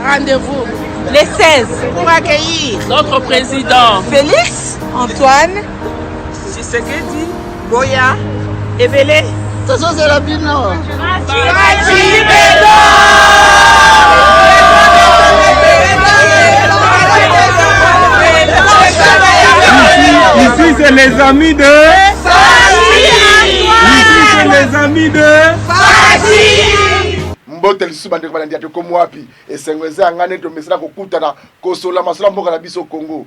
Rendez-vous les 16 pour accueillir notre président Félix Antoine Tshisekedi Boya Ebele. Tozozela bino. Fatshi Beton. Ici, c'est les amis de. Ici, c'est les amis de. Mbote lisusu, bandeko balandi ya Tokomi Wapi. Esengo eza ya ngai nde tomesana kokutana, kosola masolo ya mboka na biso Congo.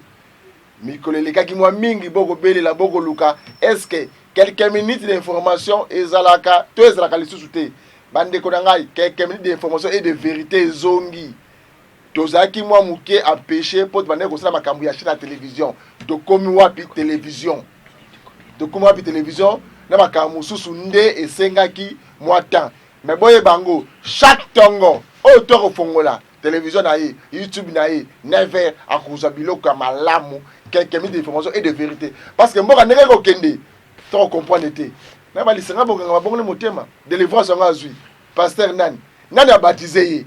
Mikolo elekaki mwa mingi, bokobelela, bokoluka est-ce quelques minutes d'information ezalaka to ezalaka lisusu te. Bandeko na ngai, quelques minutes d'information et de vérité ezongi. Tozalaki mwa moke empêché mpo tobandaki kosala makambo ya chaîne ya télévision Tokomi Wapi. Télévision Tokomi Wapi, télévision na makambo mosusu nde esengaki mwa temps. Mais boyeba yango, chaque ntongo oyo to akofongola télévision na ye, YouTube na ye, 9h, akozwa biloko ya malamu, quelques minutes d'information et de vérité, parce que mboka ndenge ekokende, tokocomprendre te. Na balisanga bokanga babongoli motema, délivrance yango azwi pasteur nani, nani abatize ye?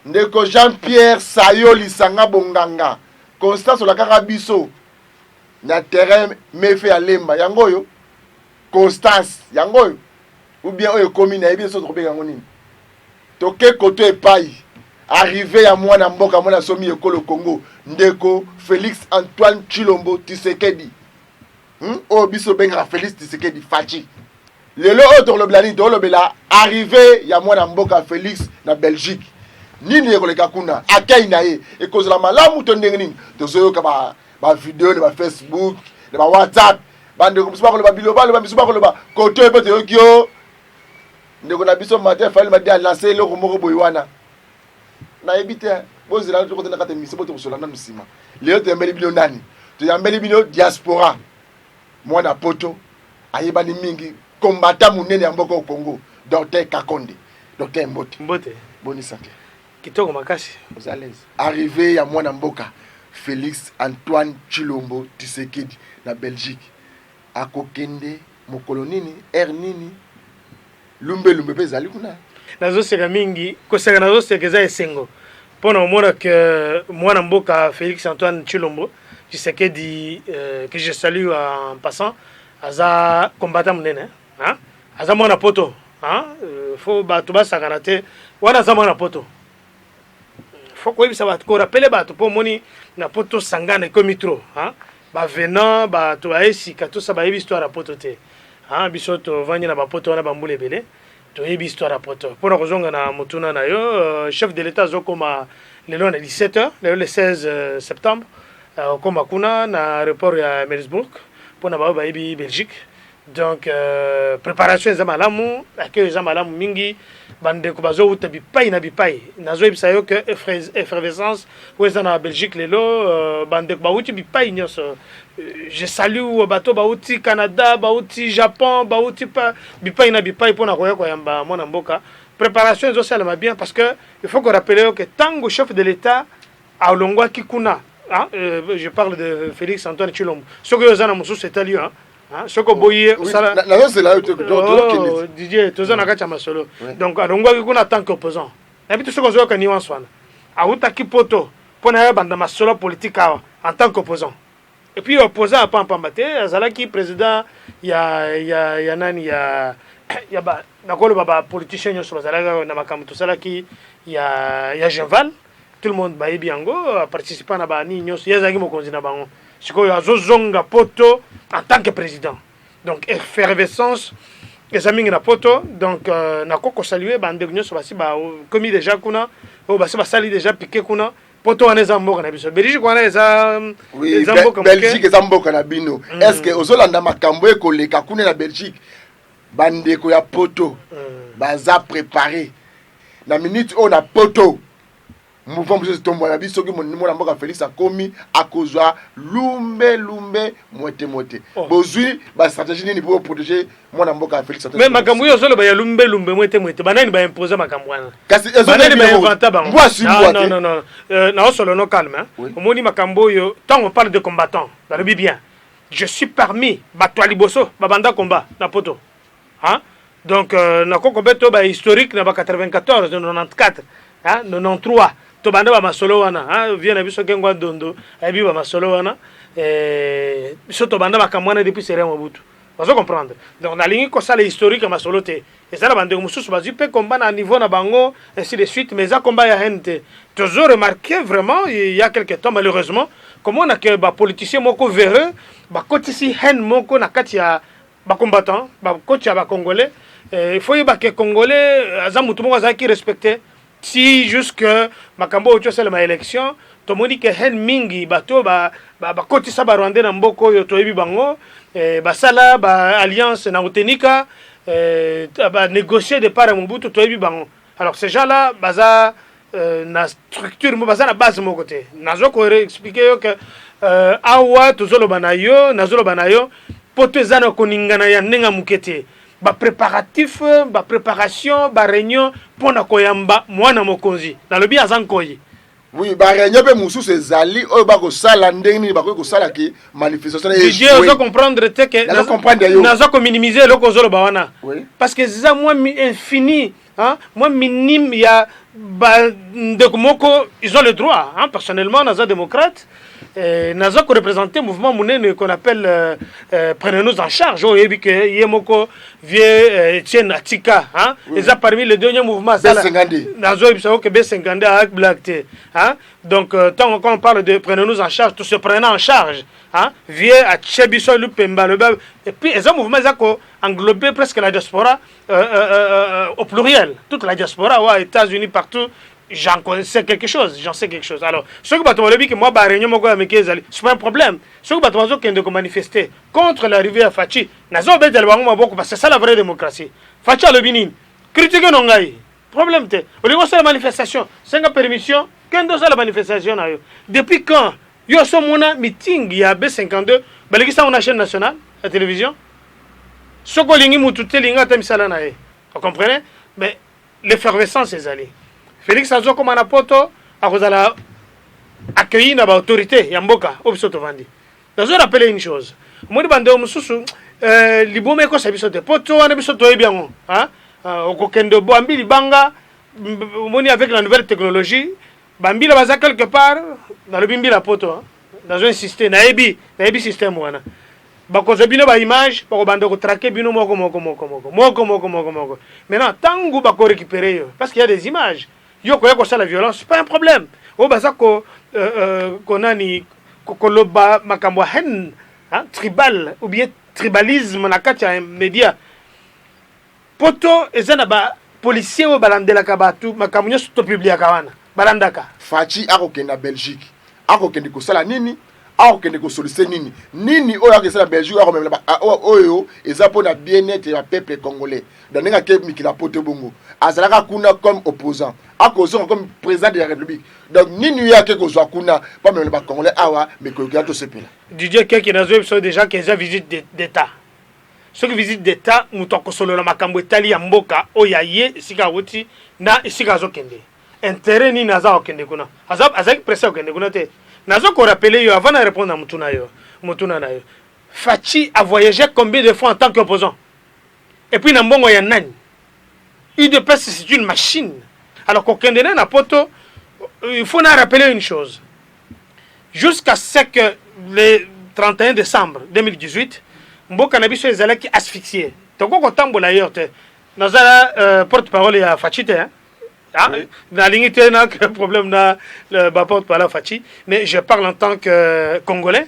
Ndeko Jean Pierre Sayo Lisanga Bonganga Constance olakaka biso na terrain mefe ya Lemba, yango oyo Constance, yango oyo ou bien oyo ekomi, nayebi so tokobenga yango nini. Toke koto epai arrivée ya mwana mboka, mwana somi ekolo Congo, ndeko Félix Antoine Tshilombo Tshisekedi, Oyo biso obengaka Félix Tshisekedi Fatshi. Lelo oyo tokolobela nini? Tokolobela arrivée ya mwana mboka Félix na Belgique. Nini ekoleka kuna? Accueil na ye ekozala malamu to ndenge nini? Tozoyoka bavideo na baFacebook, na baWhatsApp, bandeko mosusu bakoloba bilobaloba, misusu bakoloba kote oyo mpe toyoki yo. Ndeko na biso Martin Fayulu Madidi alance eloko moko boye wana, nayebi te. Bozela, tokota na kati ya émission, botokosola nanu nsima. Lelo toyambeli bino nani? Toyambeli bino diaspora, mwana poto ayebani mingi, combattant monene ya mboka Congo, Docteur Kakonde. Docteur, mbote. Mbote. Boni santé? Kitoko makasi. Oza l'aise? Arrivée ya mwana mboka Félix Antoine Tshilombo Tshisekedi na Belgique, akokende mokolo nini, heure nini? Lumbelumbe mpe ezali kuna. Nazoseka mingi, koseka nazoseka eza esengo mpona omona ke mwana mboka Félix Antoine Tshilombo Tshisekedi, que je salue en passant, aza combattant monene, hein? Aza mwana poto, hein? Faut bato basakana te wana, aza mwana poto. Faut koyebisa bato, korappeler bato, mpo omoni na poto sangana ekomi trop, hein? Bavenant, bato baye sika, tosa bayebi histoire ya poto te, hein? Biso tovandi na bapoto wana bambula ebele, toyebi histoire ya poto. Mpona kozonga na motuna na yo, chef de l'État azokoma lelo na 17 heures, lelo le 16 septembre, okoma kuna na aéroport ya Meersburg, mpona baoyo bayebi Belgique. Donc préparation eza malamu, accueil eza malamu mingi, bandeko bazowuta bipai na bipai. Nazoyebisa yo ke effervescence oyo eza na Belgique lelo, bandeko bawuti bipai nyonso. Je salue bato bauti Canada, bauti Japon, bauti pa bipai na bipai mpona koya koyamba mwana mboka. Préparation ezosalema bien, parce que il faut korappeler yo ke ntango chef de l'État alongwaki kuna, hein, je parle de Félix Antoine Tshilombo, soki oyo eza na mosusu etali yo, hein, soki oboyi ye osala. Nazozela yo te, tozokende. Didier, toza na kati ya masolo. Donc alongwaki kuna en tant qu'opposant. Nayebi te soki ozoyoka nuance wana. Awutaki poto mpo na ye banda masolo politique awa en tant qu'opposant, et puis opposant apampamba te, azalaki président ya nani, ya ba, nakoloba bapoliticien nyonso bazalaki na makambo tosalaki ya Genval, tout le monde bayebi yango, aparticipa na banini nyonso, ye azalaki mokonzi na bango. Sikoyo azozonga poto en tant que président, donc effervescence eza mingi na poto. Donc nakoki kosaluer bandeko nyonso basi bakomi déjà kuna, oyo basi basali déjà pique kuna. Poto wana eza mboka na biso, Belgique wana eza eza mboka. Belgique eza mboka na bino. Est ce que ozolanda makambo ekoleka kuna na Belgique? Bandeko ya poto baza préparé na minute oyo na poto. Mouvement mosusu etombwana biso soki mwana mboka Félix akomi, akozwa lumbe lumbe, mwete mwete. Oh. Bozwi bastratégie nini mpo protéger mwana mboka Félix? Mais makambo oyo ozoloba ya lumbe lumbe, mwete mwete, banani baimpose makambo wana? Kasi banani bainventa bango? Mbwa simbwa. Non, non, non, naosolo no calme, hein? Omoni makambo oyo, ntango on parle de combattant, balobi bien, je suis parmi bato ya liboso babanda combat na poto, hein? Donc nakoki kobeta oyo bahistorique na ba 94, 94, hein? 93. Tobanda bamasolo wana, vieux na biso Kengo Dondo ayebi bamasolo wana. Biso tobanda makambo wana depuis sere Mobutu, bazo comprendre. Donc nalingi kosala historique ya masolo te. Eza na bandeko mosusu bazwi mpe combat na niveau na bango, ainsi de suite, mais eza combat ya haine te. Tozo remarquer vraiment, il y a quelque temps, malheureusement, komona ke bapoliticien moko véreux bakotisi haine moko na kati ya bacombattant, bakoti ya bacongolais. Il faut yeba ke Congolais aza motu moko azalaki respecté si jusque makambo oyo tosalema élection. Tomoni ke haine mingi, bato bakotisa Barwandais na mboka oyo, toyebi bango, basala baalliance na Otenika, banégocier départ ya Mobutu, toyebi bango. Alors ces gens là baza na structure mo, baza na base moko te. Nazo koexpliquer yo ke awa tozoloba na yo, nazoloba na yo, poto eza na koningana ya ndenge ya moke te. Bapréparatif, bapréparation, baréunion mpo na koyamba mwana mokonzi, nalobi aza nkoyi. Oui, baréunion mpe mosusu ezali oyo bakosala ndenge nini bakoki kosala ke manifestation. Didier, ozo comprendre te ke Nazo comprendre yo. Nazo kominimiser eloko ozoloba wana parce que eza mwa infini, hein, mwa minime ya bandeko moko. Ils ont le droit, hein. Personnellement, naza démocrate, naza koreprésenter mouvement monene qu'on appelle Prenez-nous en charge, oyo oyebi ke ye moko vieux Etienne Atika, hein? Oui. Eza parmi les derniers mouvements asala. B52. Nazoyebisa yo ke B52 aak blague te, hein? Donc tant quand on parle de Prenez-nous en charge, tout se prenant en charge, hein? Vieux atie biso lupemba alobi. Et puis eza mouvement eza ko englober presque la diaspora, au pluriel, toute la diaspora, ouais, États-Unis, partout. J'en connais quelque chose, j'en sais quelque chose. Alors soki bato balobi ke mwa baréunion moko ya mike ezali, c'est pas un problème. Soki bato bazokende komanifester contre l'arrivée ya Fatshi, nazobetela bango maboko parce que c'est ça la vraie démocratie. Fatshi alobi nini? Critique no ngai, problème te. Olingi osala manifestation, senga permission, kende osala manifestation na yo. Depuis quand yo osomona meeting ya B52 balekisa yango na chaîne nationale ya télévision? Soki olingi mutu te, linga ata misala na ye, ocomprenez? Mais l'effervescence ezali. Félix azokoma na poto, akozala accueilli na baautorité ya mboka oyo biso tovandi. Nazo rappeler une chose: omoni bandeko mosusu, liboma ekosa biso te. Poto wana biso toyebi yango, hein? Okokende bambi libanga, omoni, avec la nouvelle technologie, bambila baza quelque part. Nalobi mbila poto, hein? Nazo insister, nayebi système wana. Bakozwa bino baimage, bakobanda kotraquer bino moko moko moko moko moko moko moko moko. Maintenant, ntango bakorécupérer yo, parce qu'il y a des images, yo koya kosala violence, c'est pas un problème. Oyo baza ko konani koloba makambo ya haine, hein, tribal ou bien tribalisme na kati ya média, poto eza na bapolicier oyo balandelaka bato makambo nyonso topubliaka wana, balandaka. Fatshi akokende na Belgique, akokende kosala nini? Akokende kosolliciter nini? Nini oyo akesala Belgique oyo akomemela oyo eza mpona bien-être ya peuple congolais? Donc ndenge ake mikili ya poto bongo, azalaka kuna comme opposant, akozonga comme président de la République. Donc nini oyo ake kozwa kuna mpo amemela bacongolais awa mekoyoki tosepela? Didier Keke, nazoyebi biso déjà ke eza visite d'état. Soki visite d'état, moto akosolola makambo etali ya mboka oyo aye, esika awuti na esika azokende, intérêt nini aza kokende kuna. Azalaki pressé kokende kuna te. Nazo korappeler yo, avant na répondre na motuna yo, motuna na yo: Fatshi a voyagé combien de fois en tant qu'opposant? Et puis na mbongo ya nani? UDPS, c'est une machine. Alors kokende ne na poto, il faut na rappeler une chose: jusqu'à ce que le 31 décembre 2018, mboka na biso ezalaki asphyxié, tokoki kotambola ailleurs te. Nazala porte parole ya Fatshi te, hein? Ah, oui. Nalingi te na problème na baporte parole ya Fatshi, mais je parle en tant que Congolais,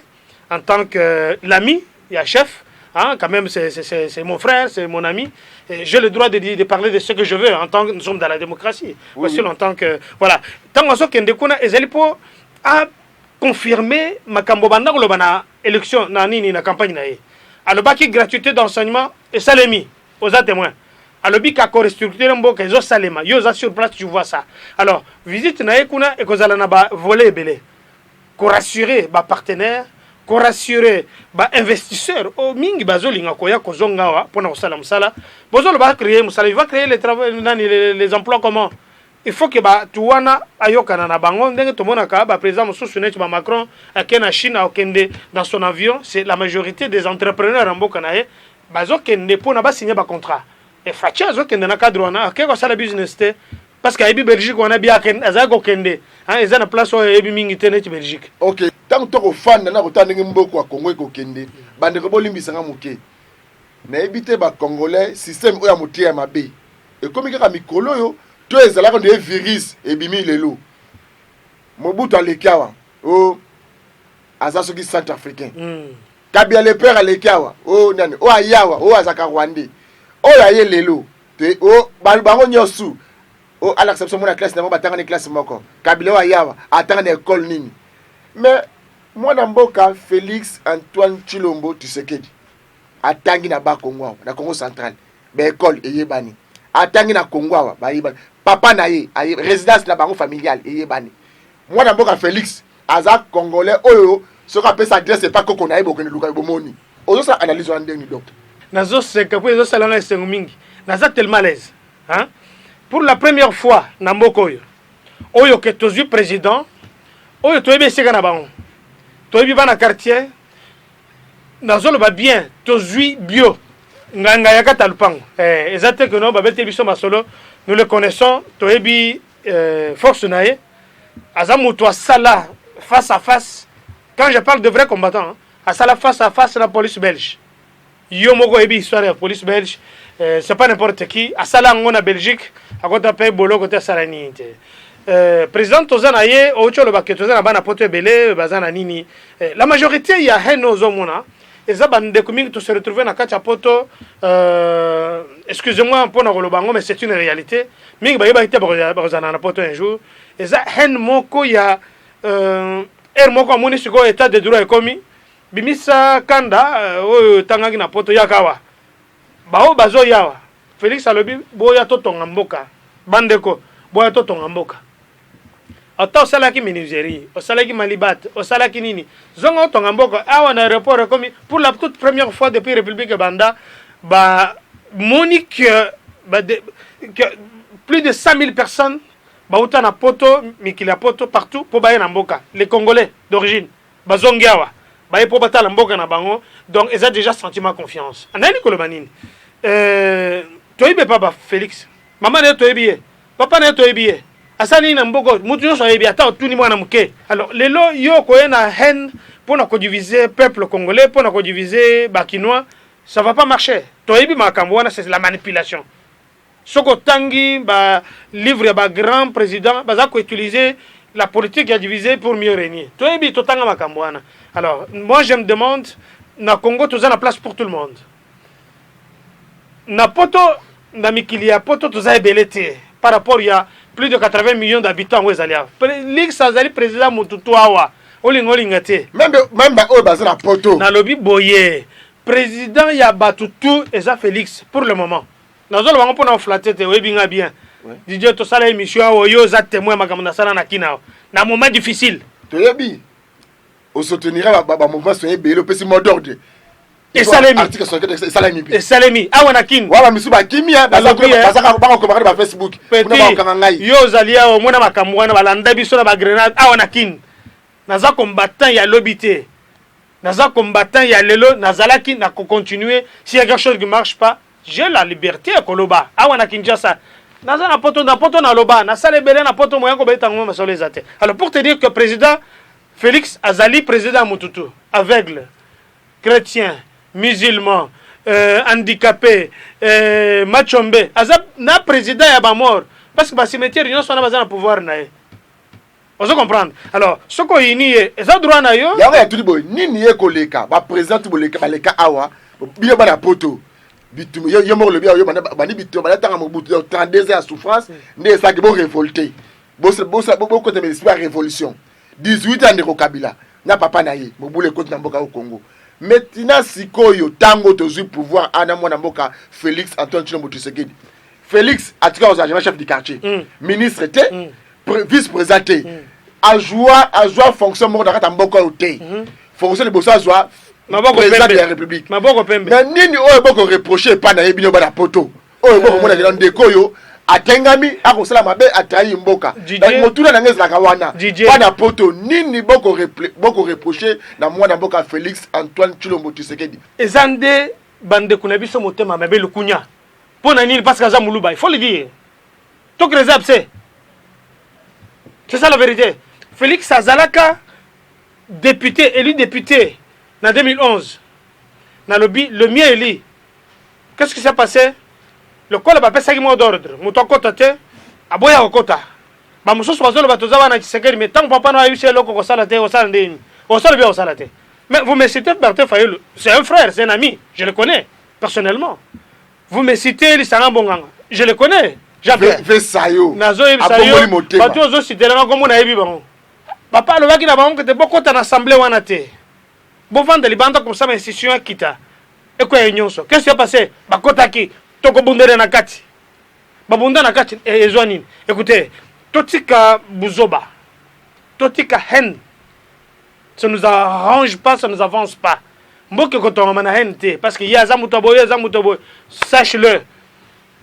en tant que l'ami ya chef, hein, quand même, c'est mon frère, c'est mon ami. J'ai le droit de parler de ce que je veux, en tant que nous sommes dans la démocratie. Oui, aussi longtemps que voilà, ntango azokende kuna, ezali mpo a confirmer makambo banda koloba na élection na nini, na campagne na ye. Alobaki gratuité d'enseignement, esalemi, oza témoin. Alobi ka korestructurer mboka, ezosalema, yo oza sur place, tu vois ça. Alors visite na ye kuna ekozala na bavolet ebele: korassurer bapartenaire, korassurer bainvestisseur oyo mingi bazolinga koya kozonga awa mpona kosala mosala. Bozoloba créer mosala, il va créer les travaux nani, les emplois comment? Il faut ke bato wana ayokana na bango, ndenge tomonaka baprésident mosusu neti bamacron ake na Chine, akokende dans son avion, c'est la majorité des entrepreneurs ya mboka na ye bazokende mpona basigne bacontrat. E Fatshi azokende na cadre wana, ake kosala business te. Parce que ayebi Belgique wana bien, azalaki kokende, eza na place oyo ayebi mingi te neti Belgique. Ok, ntango tokofanda na kotala ndenge mboka ya Congo ekokende, bandeko, bolimbisanga moke, nayebi te, bacongolais, système oyo ya moteya ya mabe ekomi kaka mikolo oyo to ezalaka nde virus ebimi lelo? Mobutu aleki awa, o aza soki centre africain. Kabila le père aleki awa, o nani oyo aye awa, oyo azalaka rwandais, oyo aye lelo te, o bango nyonso oyo alakisa biso mona classe na bango, batanga na classe moko. Kabila oyo aye awa atanga na ekole nini? Mais mwana mboka Félix Antoine Tshilombo Tshisekedi atangi na Bakongo awa na Congo Central, baekole eyebani. Atangi na Congo awa, bayebani. Papa na ye, résidence na bango familiale eyebani. Mwana mboka Félix aza congolais oyo soki apesa adresse epa koko na ye, bokende luka, bomoni. Ozosala analyse wana ndenge, docteur? Nazoseka mpo ezosala nga esengo mingi. Naza tellement à l'aise, hein? Pour la première fois na mboka oyo, oyo ke tozwi président oyo toyebi esika na bango, toyebi bana quartier. Nazoloba bien, tozwi bio nganga ya kata lupango. Eza te ke no babeteli biso masolo, nous le connaissons, toyebi force na ye. Aza moto asala face à face, quand je parle de vrai combattant, hein, asala face à face na police belge. Yo moko oyebi histoire ya police belge. C'est pas n'importe qui asala yango na Belgique, akota mpe boloko te, asala nini te. Président toza na ye, outi oloba ke toza na bana poto ebele, baza na nini. La majorité ya haine ozomona eza bandeko mingi tose retrouve na kati ya poto. Excusez-moi mpona koloba yango, mais c'est une réalité. Mingi bayebaki te bakozala na poto un jour. Eza haine moko ya ere moko amoni sikoyo état de droit ekomi bimisa kanda oyo etangaki na poto. Yaka awa, baoyo bazoya awa, Félix alobi: boya totonga mboka. Bandeko, boya totonga mboka. Ata osalaki menuiserie, osalaki malibate, osalaki nini, zonga otonga mboka. Awa na aéroport ekomi, pour la toute première fois depuis république ebanda, bamoni que plus de 100 000 personnes bauta na poto, mikili ya poto partout, mpo baye na mboka. Les Congolais d'origine bazongi awa, baye mpo batala mboka na bango. Donc eza déjà sentiment confiance. Anayeli koloba nini? Toyebi epa ba Félix, mama na ye toyebi ye, papa na ye toyebi ye, asali nini na mboka, mutu nyonso ayebi, ata otuni mwana moke. Alors lelo yo okoye na haine mpona kodiviser peuple congolais, mpona kodiviser bakinois, ça va pas marcher. Toyebi makambo wana, c'est la manipulation. Soki otangi balivre ya bagrand président, baza koutiliser la politique ya diviser pour mieux régner. Toyebi, totanga makambo wana. Alors moi, je me demande, na Congo toza na place pour tout le monde. Na poto, na mikili ya poto, toza ebele te par rapport ya plus de 80 millions d'habitants yango ezali awa. Félix azali président motutu awa, olinga olinga te. Même baoyo baza na poto. Nalobi boye, président ya bato tout eza Félix pour le moment. Nazoloba ngo mpona oflatter te, oyebi nga bien, Didier. Tosala émission awa, oyo oza témoin, makambo nasala na kina awa na moment difficile. Toyebi, osoutenira bamouvement soye ebele, opesi mot d'ordre. Esalemi. Article 64 esalemi mpe. Esalemi awa na Kini. Wana misu bakimi, bakokomaka na bafacebook kuna, bakokanga ngai. Yo ozali awa, omona makambo wana, balanda biso na bagrenade awa na Kini. Naza combattant ya lobi te, naza combattant ya lelo. Nazalaki na kocontinue. S'il y a quelque chose qui marche pas, j'ai la liberté ya koloba awa na Kinshasa. Naza na poto, na poto naloba, nasala ebele na poto, moyen kobeta ngo masolo eza te. Alors, pour te dire que président Félix azali président ya motutu, aveugle, chrétien, musulman, handicapé, machombe, aza na président ya bamort, parce que bacimetière nyonso wana baza na pouvoir na ye. Ozo comprendre? Alors soki oyini ye, eza droit na yo. Yango ya tuli boye, nini ye koleka baprésident tu boleka, baleka awa, bino bana poto, bitumba yo moko lobi yo bandi bitumba, balatanga Mobutu, 32 ans ya souffrance nde esalaki borévolte, bokota esprit ya révolution. 18 ans, ndeko Kabila na papa na ye, mobulu ekoti na mboka ya Congo. Mais tina sikoyo, ntango tozwi pouvoir ana mwana mboka Félix Antoine Tshilombo Tshisekedi, Félix atika kozala jamais chef du quartier, ministre te, vice président te. Azwa fonction moko na kati ya mboka oyo te. Fonction liboso azwa, président de la République. Maboko pembe. Mais nini oyo bokoreproche epai na ye, bino bana poto oyo bokomonakela ndeko oyo atengami, akosala mabe, atrahi mboka? Motuna na ngai ezalaka wana: bana poto, nini bokoreproche na mwana mboka Félix Antoine Tshilombo Tshisekedi? Eza nde bandeko na biso motema mabe, lukunya. Mpo na nini? Parce que aza moluba, il faut le dire. To creuser abcès. C'est ça la vérité. Félix azalaka député, élu député en 2011. Nalobi, le mien élu. Qu'est-ce qui s'est passé? Lokola bapesaki mot d'ordre, moto akota te, aboya kokota. Bamosusu bazoloba toza wana Tshisekedi, mais ntango papa na ayebisi eloko kosala te, kosala ndeni, kosala bien, kosala te. Mais vous me citez Martin Fayulu, c'est un frère, c'est un ami, je le connais personnellement. Vous me citez Lisanga Bonganga, je le connais. Jean-Pierre. Vesayo. Nazoyebisa Abongoli yo motema. Bato ozositelanga kombo, nayebi bango. Papa alobaki na bango kete bokota na assemblée wana te, bovanda libanda, comme ça bainstitution akita ekweya nyonso. Qu'est-ce qui s'est passé? Bakotaki, tokobundela na kati, babunda na kati, ezwa nini? Écoutez, totika buzoba, totika haine, ça nous arrange pas, ça nous avance pas. Mboka ekotongama na haine te, parce que ye aza moto boye, aza moto boye. Sache le,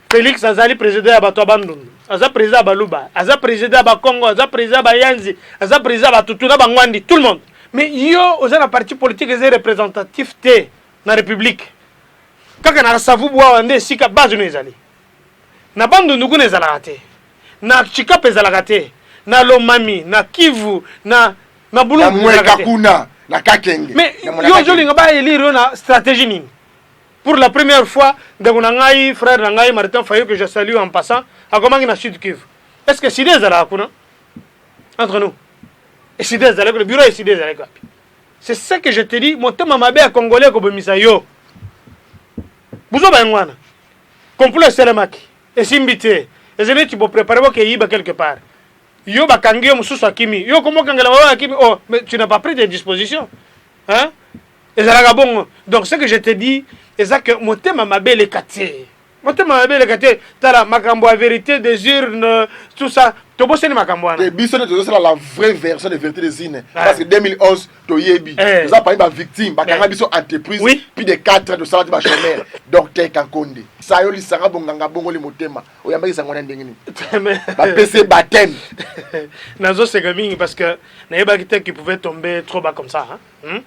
Félix azali président ya bato ya Bandundu, aza président ya Baluba, aza président ya Bakongo, aza président ya Bayanzi, aza président ya Batutu na Bangwandi, tout le monde. Mais yo oza na parti politique eza représentatif te na république. Kaka na Savubu awa nde esika base no ezali. Na Bandundu kuna ezalaka te, na Tshikapa ezalaka te, na Lomami, na Kivu, na Na Bulungu Mweka ezalaka te. kuna na Kakenge. Mais Na mwana yo Kakenge. ozolinga baélire yo na stratégie nini? Pour la première fois, ndeko na ngai, frère na ngai Martin Fayulu, que je salue en passant, akomaki na Sud Kivu. Est ce que ECiDé ezalaka kuna? Entre nous, ECiDé ezalaki? Le bureau ECiDé ezalaki wapi? C'est ce que je te dis, motema mabe ya Congolais ekobomisa yo. Buzoba yango wana. Complot esalemaki, esimbi te, ezali neti boprépare bokeyiba quelque part. Yo bakangi yo, mosusu akimi, yo komokangela oyo akimi. Oh, mais tu n'as pas pris des dispositions, hein? Ezalaka bongo. Donc ce que je te dis eza que motema mabe eleka te, motema mabe eleka te. Tala makambo ya vérité des urnes, tout ça, tobosani makambo wana. Te, biso nde tozosala la vraie version de vérité des urnes, parce que 2011 toyebi toza parmi bavictime, bakanga biso entreprise plus de 4 ans, tosala te, bachômeur. Docteur Kankonde Sayo, Lisanga Bonganga, bongoli motema, oyambaki sango wana ndenge nini? Bapesi ye baptême. Nazoseka mingi parce que nayebaki te qu'il pouvait tomber trop bas comme ça, hein?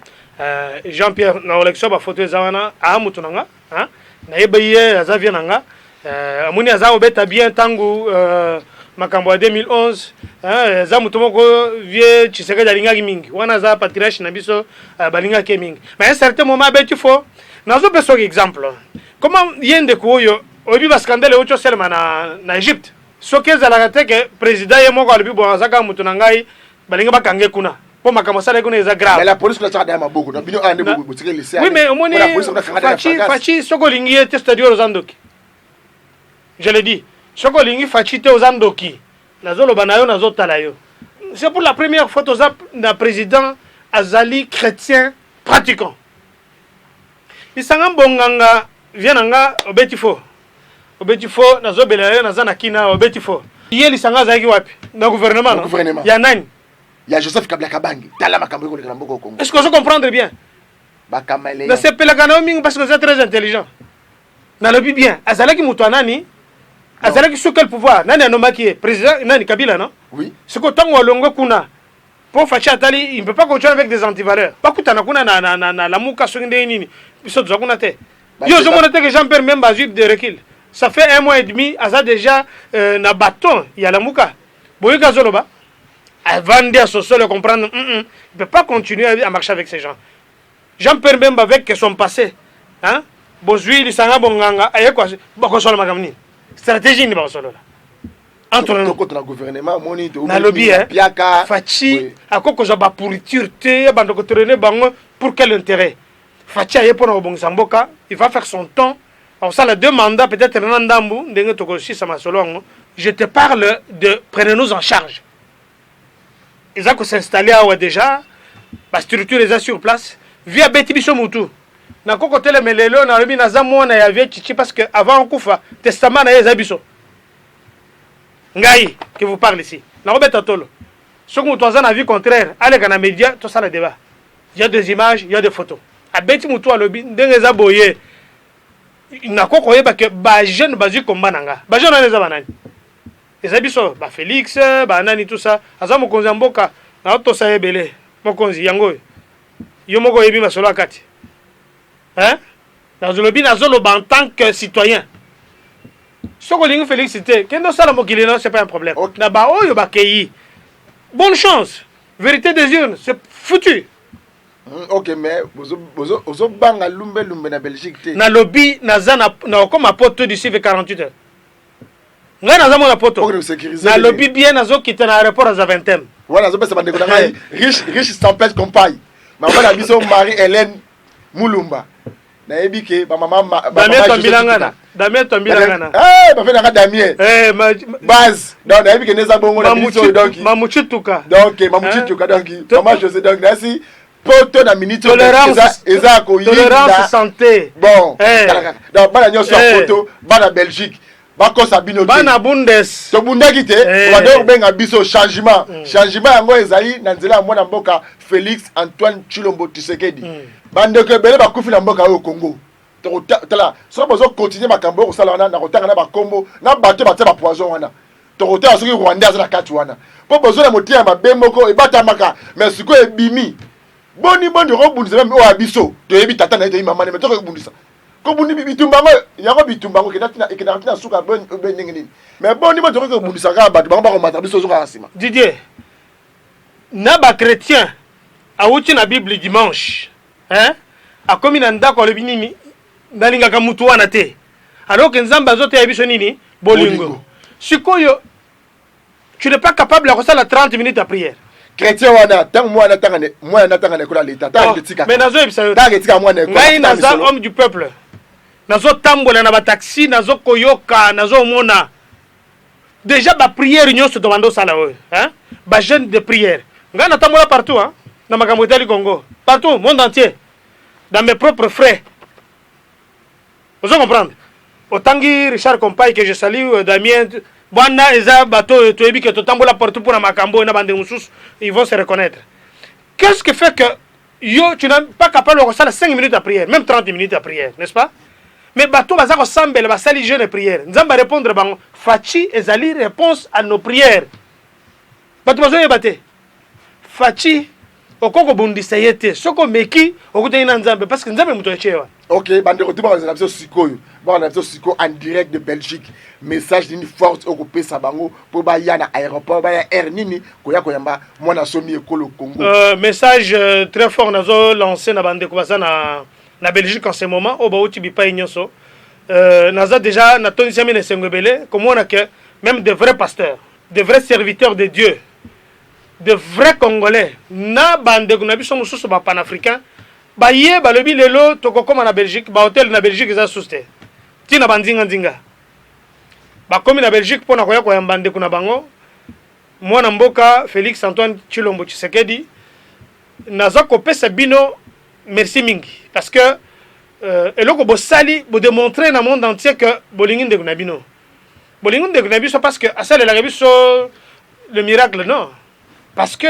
Jean-Pierre, na élection, bafoto eza wana, aa motu na nga, hein? Nayebi ye, aza vie na nga. Amoni aza kobeta bien ntango makambo ya 2011, hein, eza moto moko vie Tshisekedi alingaki mingi wana, aza patriarche na biso, balingaki ye mingi. Mais un certain moment abeti fo. Nazopesa soki exemple, comment ye ndeko oyo oyebi bascandale euti osalema na Égypte, soki ezalaka te ke président ye moko alobi bon, aza kaka moto na ngai, balingi bakange kuna mpo makambo asalaki kuna eza grave. Mais la police kuna tiaka daya maboko na bino awa nde botikeli lycée. Oui, mais omoni Fatshi, Fatshi, soki olingi ye te, c'est-à-dire oza ndoki. Je le dis, soki olingi Fatshi te, oza ndoki. Nazoloba na yo, nazotala yo. C'est pour la première fois toza na président azali chrétien pratiquant. Lisanga Mbonganga, vie na nga, obeti fo, obeti fo. Nazobela yo, naza na kina, obeti fo. Ye Lisanga azalaki wapi? Na gouvernement, no? Gouvernement. Ya nani? Ya Joseph Kabila Kabange. Tala makambo ekoleka na mboka Congo. Est ce que ozo comprendre bien? Bakamele. Nasepelaka na yo mingi parce que oza très intelligent. Nalobi bien, azalaki moto ya nani? Azalaki sous quel pouvoir? Nani anomaki ye président? Nani? Kabila, non? Oui. Sikoyo ntango alongwe kuna, mpo Fatshi atali, il ne peut pas continuer avec des antivaleurs. Bakutana kuna na Lamuka, soki ndenge nini, biso toza kuna te. Yo ozomona te que Jean Pierre Bemba azwi de recul? Ça fait un mois et demi, aza déjà na bâton ya Lamuka. Boyoki azoloba, avandi, asosolo, comprendre, il peut pas continuer à marcher avec ces gens. Jean Pierre Bemba avec son passé, hein? Bozwi Lisanga Bonganga aye bakosola makambo nini? Stratégie nini bakosolola entre nous? Tokota na gouvernement, omoni. Nalobi Piaka. Fatshi akoki kozwa bapourriture te, bando kotraîner bango pour quel intérêt? Fatshi aye mpona kobongisa mboka, il va faire son temps, akosala deux mandats peut-être na ndambu ndenge tokosisa masolo yango. Je te parle de prenez-nous en charge. Eza kos'installer awa déjà, bastructure eza sur place. Vie abeti biso mutu, nakoki kotelema lelo, nalobi naza mwana ya vie Chichi, parce que avant okufa, testament na ye eza biso. Ngai qui vous parle ici, nakobeta tolo. Soki moto aza na vie contraire, aleka na média, tosala débat. Il y a des images, il y a des photos. Abeti motu, alobi ndenge eza boye. Nakoki koyeba ke bajeune bazwi komba na nga. Bajeune wana eza banani? Eza biso, bafélix, banani, tout ça. Aza mokonzi ya mboka, naotosa ye ebele. Mokonzi yango oyo, yo moko oyebi masolo ya kati, hein? Nazolobi, nazoloba en tant que citoyen. Soki olingi Félix te, kende osala mokili na, c'est pas un problème. Na baoyo bakei, bonne chance. Vérité des urnes, c'est foutu. Ok, mais ozobanga lumbe lumbe na Belgique te? Nalobi naza na okoma Poto d'ici 48 heures. Ngai naza mona Poto. Nalobi bien, nazokita na aéroport ya Zaventem. Wana azopesa bandeko na ngai riche riche Stampete Compagne, mama na biso Marie Hélène Mulumba. Nayebi ke bamama Damien Twambilangana, Damien Twambilangana. Bafe nanga Damien base. Donc nayebi ke nde eza bongo na biso, donc Mamuchituka. Donc Mamuchituka, donc mama José, donc nasi Poto na minute eza koyinda. Santé. Bon, donc bana nyonso ya Poto, bana Belgique, bakosa bino te. Bana Bundes. Tobundaki te. Bando kobenga biso changement. Changement yango ezali na nzela ya mwana mboka Félix Antoine Tshilombo Tshisekedi. Bandeko ebele bakufi na mboka oyo Congo. Tala, soki bozocontinuer makambo oyo kosala wana, na kotanga na bakombo na bato batia bapoison wana, tokotala soki Rwandais aza na kati wana, mpo bozwa na motema mabe moko ebatamaka. Mais sikoyo ebimi. Boni boni okobundisa même oyo ya biso? Toyebi tata na ye, toyebi mama na ye, mais tokobundisa kobundi bitumba yango yango bitumba yango ekendaka ntina suka be ndenge nini? Mais boni boni tokoki kobundisa kaka bato bango bakomata, biso ozokaka nsima? Didier, na bachrétien awuti na Bible dimanche, hein? Akomi na ndako, alobi nini? Nalingaka mutu wana te, alors que Nzambe azoteya biso nini? Bolingo. Sikoyo tu n'es pas capable ya kosala 30 minutes ya prière. Chrétien wana, ntango mwana natanga na ekole ya leta, ntango etika. Mais nazoyebisa yo. Ntango etika mwana ekole. Ngai naza homme du peuple, nazotambola na bataxi, nazokoyoka, nazomona déjà baprière nyonso tobanda osala oyo, hein? Bajeûne de prière. Ngai natambola partout, hein? Na makambo etali Congo, partout, monde entier, dans mes propres frais. Ozo comprendre? Otangi Richard Compay, que je salue, Damien bwana, eza bato oyo toyebi ke totambola partout mpona makambo oyo na bandeko mosusu, ils vont se reconnaître. Qu'est-ce qui fait que yo tu n'es pas capable de kosala 5 minutes ya prière, même 30 minutes ya prière, n'est-ce pas? Mais bato baza kosambela, basali jeûne prière, Nzambe arépondre bango. Fatshi ezali réponse à nos prières. Bato bazoyeba te. Fatshi, okoki kobundisa ye te. Soki omeki, okutani na Nzambe, parce que Nzambe moto atie wana. Ok, bandeko, tu bakozala biso sikoyo, bakozala biso sikoyo en direct de Belgique. Message nini forte okopesa bango mpo baya na aéroport, baya aire nini koya koyamba mwana somi ekolo Congo? Message très fort nazo lancer na bandeko baza na Belgique en ce moment, oyo bauti bipai nyonso. Naza déjà natondisami na esengo ebele komona ke même de vrais pasteurs, de vrais serviteurs de Dieu, de vrais Congolais na bandeko na biso mosusu bapanafricain baye balobi lelo tokokóma na Belgique. Bahotel na Belgique eza susu te, ntina bandinga-ndinga bakomi na Belgique mpona koya koyamba ndeko na bango, mwana mboka Félix Antoine Tshilombo Tshisekedi. Naza kopesa bino merci mingi, parce que eloko bosali, bodémontrer na monde entier que bolingi ndeko na bino, bolingi ndeko na biso, parce que asalelaka biso le miracle, non? Parce que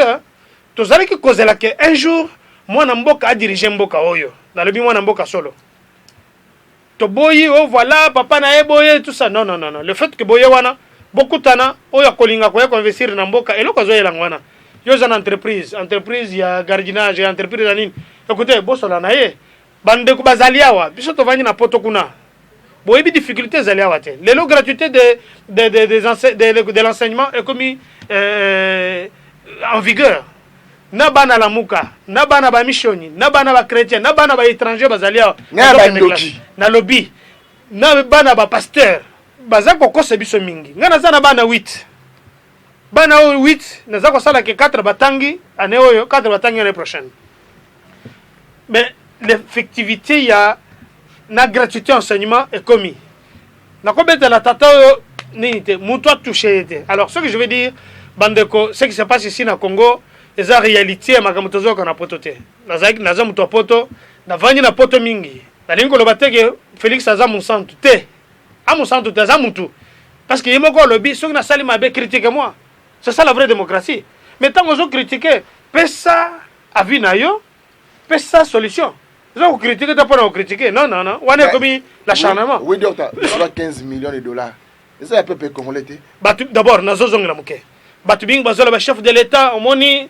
tozalaki kozela ke un jour mwana mboka adirige mboka oyo. Nalobi mwana mboka solo, toboyi o voilà papa na ye boye, tout ça. Non, non, non, non. Le fait que boye wana bokutana, oyo akolinga koya koinvestir na mboka, eloko azoyelanga wana, yo oza na entreprise ya gardiennage, ya entreprise ya nini, écoute, bosola na ye. Bandeko bazali awa, biso tovandi na Poto kuna, boyebi difficulté ezali awa te. Lelo gratuité de l'enseignement ekomi en vigueur na bana Lamuka, na bana bamishoni, na bana bachrétien, na bana baétranger bazali awa. Nalobi na bana bapasteur baza kokosa biso mingi. Ngai naza na bana 8. Bana oyo 8, naza kosala ke 4 batangi année oyo, 4 batangi année prochaine. Mais l'effectivité ya na gratuité enseignement ekomi, nakobetela tata oyo nini te, moto atouche ye te. Alors, ce que je veux dire, bandeko, ce qui se passe ici na Congo eza réalité ya makambo tozoyoka na Poto te. Nazalaki, naza moto ya Poto, navandi na Poto mingi. Nalingi koloba te ke Félix aza mosantu te, a mosantu te, aza mutu, parce que ye moko alobi: soki nasali mabe, critique moi. C'est ça la vraie démocratie. Mais ntango ozocritique, pesa avis na yo, pesa solution. Oza kocritique te mpona kocritique. Non, non, non, wana ekomi l'acharnement. Oui, docteur, 15 millions de dollars eza ya peuple congolais te. Bato d'abord, nazozongela moke, bato mingi bazoloba chef de l'État omoni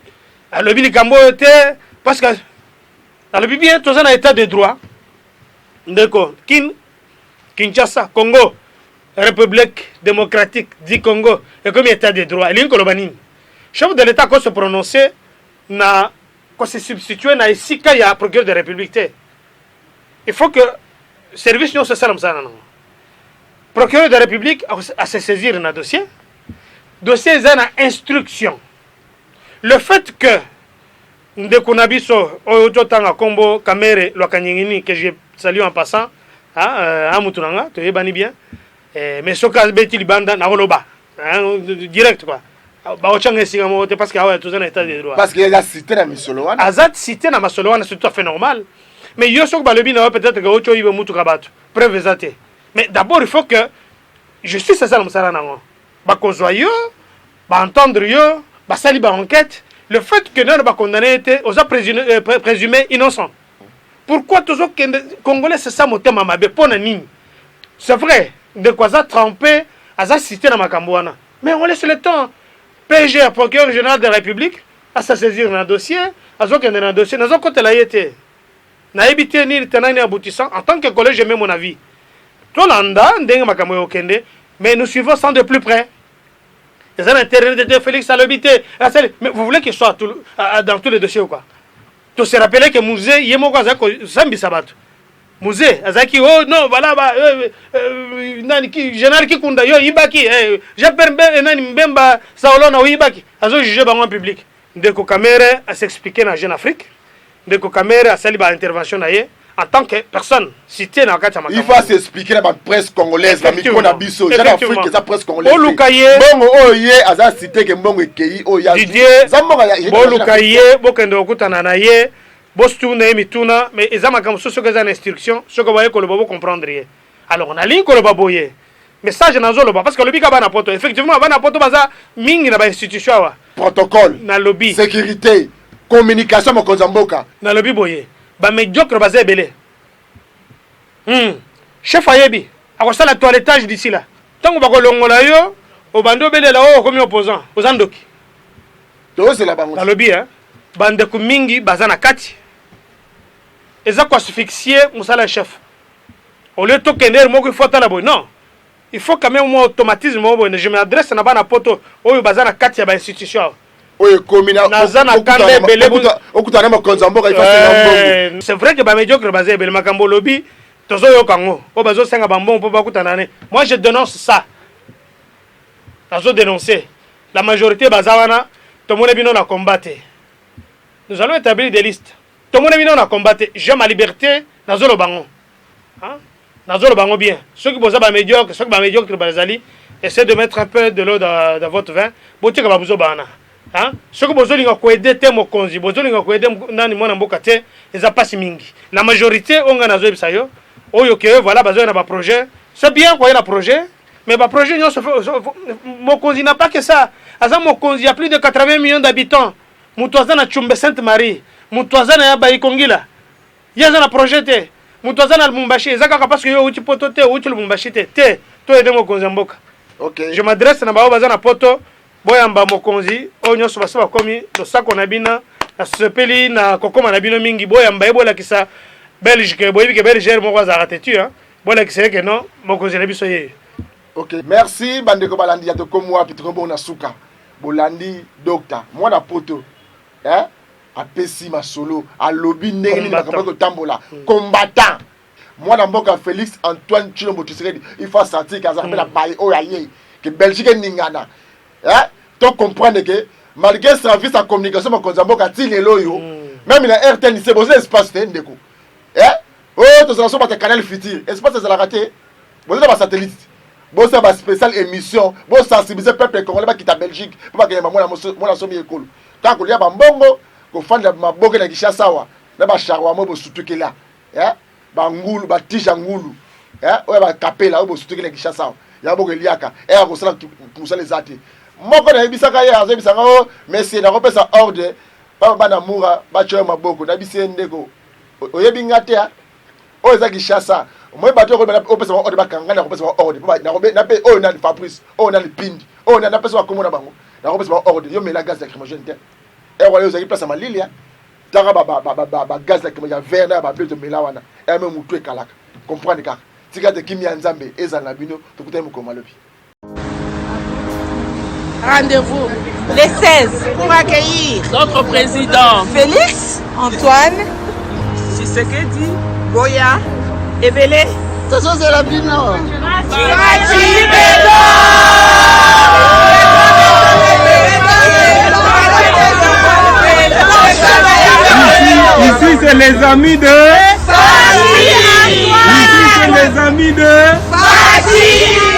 alobi likambo oyo te, parce que alobi bien, toza na état de droit. Ndeko, kin Kinshasa, Congo. République démocratique du Congo ekomi état de droit. Elingi koloba nini? Chef de l'État ko se prononcer na ko se substituer na esika ya procureur de République te. Il faut que service nyonso esala mosala nango. Procureur de la République a se saisir na dossier. Dossier eza na instruction. Le fait que ndeko na biso oyo totanga kombo Kamerhe Lwakanyingini, que je salue en passant, ah, mutu na nga toyebani bien, mais soki abeti libanda, nakoloba direct quoi, baotyanga esika moko te, parce que awa toza na état de droit. Parce que eza cité na misolo wana. Aza cité na masolo wana, c'est tout à fait normal. Mais yo, soki balobi na yo peut-être que oti oyiba mutuka, bato, preuve eza te. Mais d'abord il faut que justice asala mosala nango, bakozwa yo, baentendre yo, basali baenquête. Le fait que nano bacondamné ye te, oza présumé innocent. Pourquoi tozokende? Congolais, c'est ça, motema mabe. Mpo na nini? C'est vrai, ndeko aza trempé, aza cité na makambo wana, mais on laisse le temps PG, procureur général de la République, asa saisir na dossier. Azokende na dossier, nazokotela ye te, nayebi te nini tenant ni aboutissant. En tant que collège, je mets mon avis, tolanda ndenge makambo ekokende, mais nous suivons sans de plus près. Eza na internet te. Félix alobi te asali, mais vous voulez qu'il soit dans tous les dossiers ou quoi? To se rappeler que Mzee ye moko azalaki kosambisa bato. Mzee azalaki: "Oh non, voilà ba nani ki, général Kikunda, yo oyibaki, Jean Pierre nani, Mbemba Saolona, oyibaki." Azojuge bango en public. Ndeko Kamerhe as'expliquer na Jeune Afrique. Ndeko Kamerhe asali baintervention na ye en tant que personne cité na kati ya Il faut s'expliquer na bapresse congolaise, na micro na biso Jeune Afrique, eza presse congolaise. Boluka ye. Mbongo oyo ye aza cité ke mbongo ekei oyo. Didier, boluka ye, bokende kokutana na ye, botuna ye mituna. Mais eza makambo so, soki eza na instruction, soki baye koloba, bocomprendre ye. Alors nalingi koloba boye, message nazoloba, parce que olobi ka bana poto. Effectivement, bana poto baza mingi na bainstitution awa. Protocole. Nalobi. Sécurité, communication, mokonzi ya mboka. Nalobi boye, bamédiocre baza ebele. Chef ayebi akosala toilettage d'ici là. Ntango bakolongola yo, obandi obelela oyo okomi opposant, oza ndoki. Tozela bango. Nalobi bandeko mingi baza na kati, eza koasphyxier mosala ya chef. Au lieu tokende ere moko, il faut atala boye. Non, il faut quand même mwa automatisme moko boye. Je m'adresse na bana poto oyo baza na kati ya bainstitution awa. Oyo ekomi. Naza na kanda ebele. Okutana na mokonzi ya mboka, ifasenga mbongo. C'est vrai que bamédiocre baza ebele. Makambo olobi, tozoyoka yango, oyo bazosenga bambongo mpo bakutana ne. Moi, je dénonce ça, nazodénoncer. La majorité baza wana, tomoni bino na combat te. Nous allons établir des listes. Tomoni bino na combat te. J'ai ma liberté, nazoloba ngo, nazoloba ngo bien. Soki boza bamédiocre, soki bamédiocre bazali, essayez de mettre un peu de l'eau dans votre vin. Botika babuzoba wana. Soki bozolinga koaider te mokonzi, bozolinga koaider nani, mwana mboka te, eza mpasi mingi. La majorité oyo ngai nazoyebisa yo oyo ke voilà, bazoya na baprojet. C'est bien koya na projet, mais baprojet nyonso, mokonzi n'a pas que ça. Aza mokonzi ya plus de 80 millions d'habitants. Moto aza na Tshumbe Sainte Marie, moto aza na ya Baikongila, ye aza na projet te. Moto aza na Lubumbashi, eza kaka parce que yo outi poto te, outi Lubumbashi te te. Toaider mokonzi ya mboka. Je m'adresse na bao baza na poto, boyamba mokonzi. Oyo nyonso basi bakomi, losako na bino, nasepeli na kokóma na bino mingi. Boyamba ye, bolakisa Belge ke boyebi ke Belge moko azalaka te tu, bolakisa ye ke non, mokonzi na biso ye. Ok, merci. Bandeko balandi ya Tokomi Wapi, tokomi bongo na suka. Bolandi docteur mwana poto, eh? Apesi masolo, alobi ndenge nini makambo ekotambola. Combattant, mwana mboka Félix Antoine Tshilombo Tshisekedi, il faut sentir ke azalaka mpe na baye oyo aye ke Belgique eningana, eh? To comprendre ke malgré service ya communication, mokonzi ya mboka ti lelo oyo, même na RTNC boza espace te, ndeko, eh? Oyo tozala so bato ya Canal Futur, espace ezalaka te. Boza na basatellite, bosala baspécial émission, bosensibiliser peuple congolais, bakita Belgique mpo bakende mwana somi ekolo. Kaka kolia bambongo, kofanda maboke na Kinshasa awa na basharwa mo bosutukela bangulu, batige ya ngulu oyo bakapela oyo bosutukela Kinshasa awa, ya boko eliaka eya kosala mosala eza te. Moko nayebisaka ye, azoyebisanga: "O monsieur, nakopesa ordre baba bana mura batya yo maboko." Nayebisi ye: "Ndeko, oyebi nga te. Oyo eza Kinshasa. Moyi bato opesa bango ordre bakanga ngai, nakopesa bango ordre nape oyo nani Fabrice, oyo nani Pindi, oyo nani, napesa bakombo na bango, nakopesa bango ordre. Yo mela gaz lacrymogène te. Ere wana ozalaki place ya malili, taka bagaz lacrymogène ya vert na ya bableu, tomela wana eme, mutu ekalaka. Comprendre kaka. Tika te kimia ya Nzambe ezala na bino. Tokutani mokolo malobi. Rendez-vous les 16 pour accueillir notre président Félix Antoine Tshisekedi Goya Ebele. Tozozela bino. Ici, c'est les amis de. Ici, c'est les amis de. Fatih.